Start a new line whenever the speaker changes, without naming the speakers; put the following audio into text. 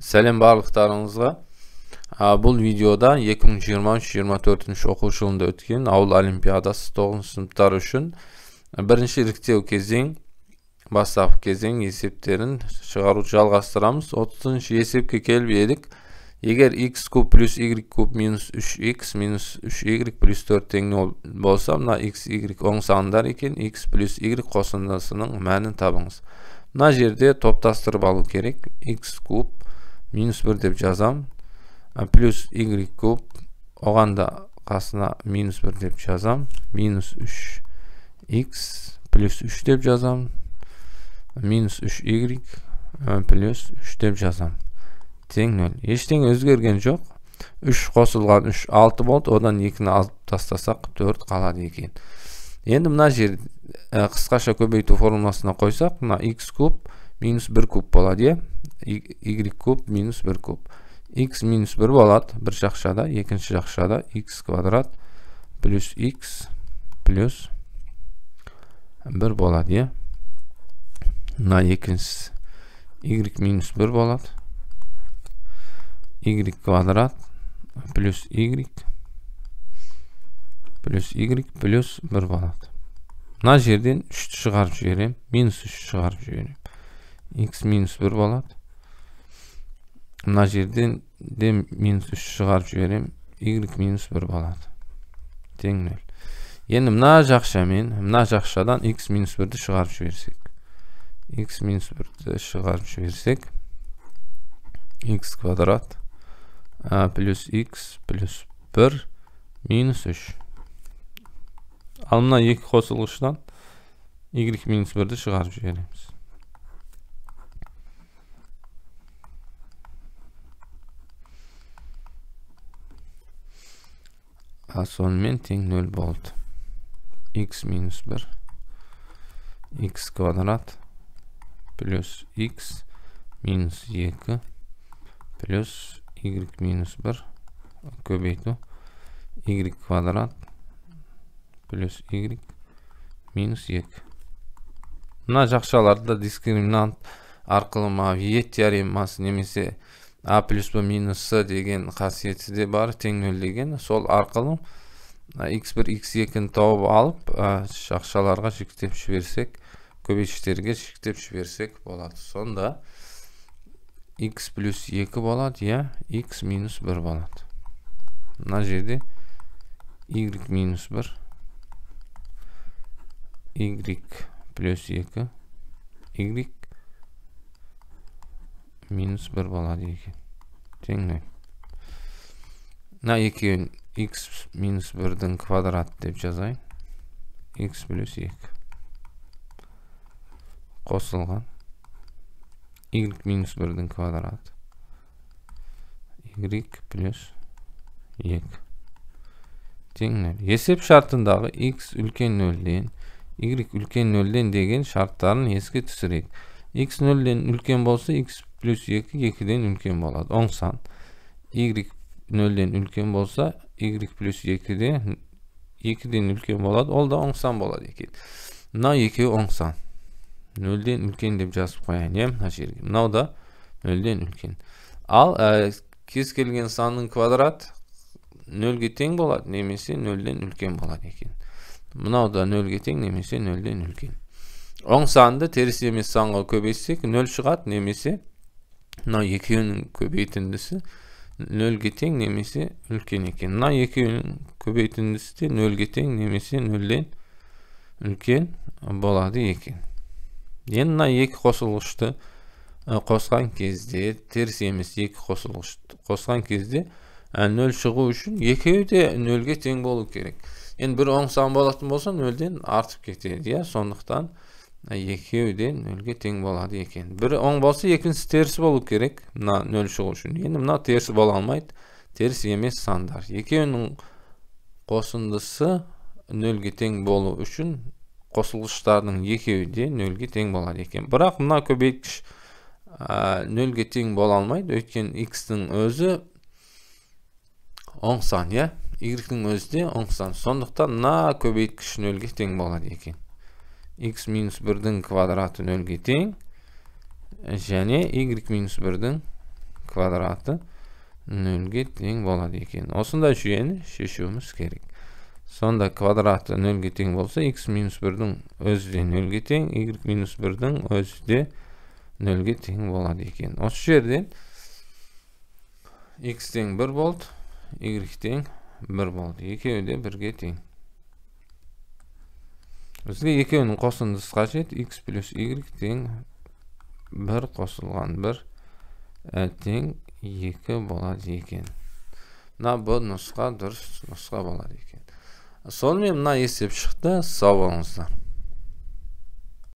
Сәлем барлықтарыңызға. Бұл видеода 2023-24 оқу жылында өткен ауыл олимпиадасы 9 сыныптар үшін бірінші іріктеу кезең, бастапқы кезең есептерін шығаруды жалғастырамыз. 30-шы есепке келіп едік. Егер x куб плюс y куб минус 3x минус 3y плюс 4 тең 0 болса, мына x, y оң сандар екен, x плюс y қосындысының мәнін табыңыз. Мына жерде топтастырып алу керек. X куб минус 1 деп жазам, плюс y куб, оған да қасына минус 1 деп жазам, минус 3x плюс 3 деп жазам, минус 3y плюс 3 деп жазам. Тең 0. Ештеңе өзгерген жоқ. 3 қосылған 3 6 болды. Одан 2-ні алып тастасақ 4 қалады екен. Енді мына жер қысқаша көбейту формуласына қойсақ, мына x куб минус 1 куб болады, y куб минус 1 куб. X минус 1 болады бір жақшада, екінші жақшада x квадрат плюс x плюс 1 болады, мына екіншісі y минус 1 болады. Y квадрат плюс y плюс y плюс 1 болады. Мына жерден 3-ті шығарып жіберем, минус 3 шығарып жіберем. X минус 1 болады. Мына жерден де минус 3 шығарып жіберем, y минус 1 болады. Тең 0. Енді мына жақша мен мына жақшадан x минус 1-ді шығарып жіберсек. X минус 1-ді шығарып жіберсек, x квадрат плюс x плюс 1 минус 3. Ал мына екі қосылғыштан y минус 1-ді шығарып жібереміз. Сонымен тең 0 болды. X минус 1 x квадрат плюс x минус 2 плюс y минус 1 көбейту y квадрат плюс y минус 2. Мына жақшаларды дискриминант арқылы Виет теоремасы немесе а плюс б минус с деген қасиеті де бар, тең 0 деген. Сол арқылы x1, x2-ні тауып алып, жақшаларға жіктеп жіберсек, көбейткіштерге жіктеп жіберсек болады. Сонда x плюс 2 болады, я x минус 1 болады. Мына жерде y минус 1, y плюс 2, y минус 1 болады екен. Тең 0. Мына екеуін x минус 1-дің квадраты деп жазайын. X плюс 2 қосылған y минус 1-дің квадраты y плюс 2 тең 0. Есеп шартындағы x үлкен 0-ден, y үлкен 0-ден деген шарттарын еске түсірейік. X 0-ден үлкен болса, x плюс 2 2-ден үлкен болады. Оң сан. Y 0-ден үлкен болса, y плюс 2-де 2-ден үлкен болады. Ол да оң сан болады екен. Мынау екеуі оң сан. 0-ден үлкен деп жазып қояйын, иә, мына жерге. Мынау да 0-ден үлкен. Ал кез келген санның квадрат 0-ге тең болады, немесе 0-ден үлкен болады екен. Мынау да 0-ге тең, немесе 0-ден үлкен. Оң санды теріс емес санға көбейтсек 0 шығады, немесе мынау екеуінің көбейтіндісі 0-ге тең, немесе үлкен екен. Мына екеуінің көбейтіндісі де 0-ге тең, немесе 0-ден үлкен болады екен. Енді мына екі қосылғышты қосқан кезде, теріс емес екі қосылғышты қосқан кезде 0 шығу үшін екеуі де 0-ге тең болу керек. Енді бір оң сан болатын болса 0-ден артып кетеді, иә? Сондықтан екеуі де 0-ге тең болады екен. Бірі оң болса, екіншісі теріс болу керек, мына 0 шығу үшін. Енді мына теріс бола алмайды, теріс емес сандар. Екеуінің қосындысы 0-ге тең болу үшін қосылғыштардың екеуі де 0-ге тең болады екен. Бірақ мына көбейткіш 0-ге тең бола алмайды, өйткені x-тің өзі оң сан, иә? Y-тің өзі де оң сан. Сондықтан мына көбейткіш 0-ге тең болады екен. X минус 1-дің квадраты 0-ге тең және y минус 1-дің квадраты 0-ге тең болады екен. Осындай жүйені шешуіміз керек. Сонда квадраты 0-ге тең болса, x минус 1-дің өзі де 0-ге тең, y минус 1-дің өзі де 0-ге тең болады екен. Осы жерден x тең 1 болды, y тең 1 болды. Екеуі де 1-ге тең. Бізге екеуінің қосындысы қажет. X плюс y тең 1 қосылған 1 тең 2 болады екен. Мына бұл нұсқа дұрыс нұсқа болады екен. Сонымен мына есеп шықты. Сау болыңыздар.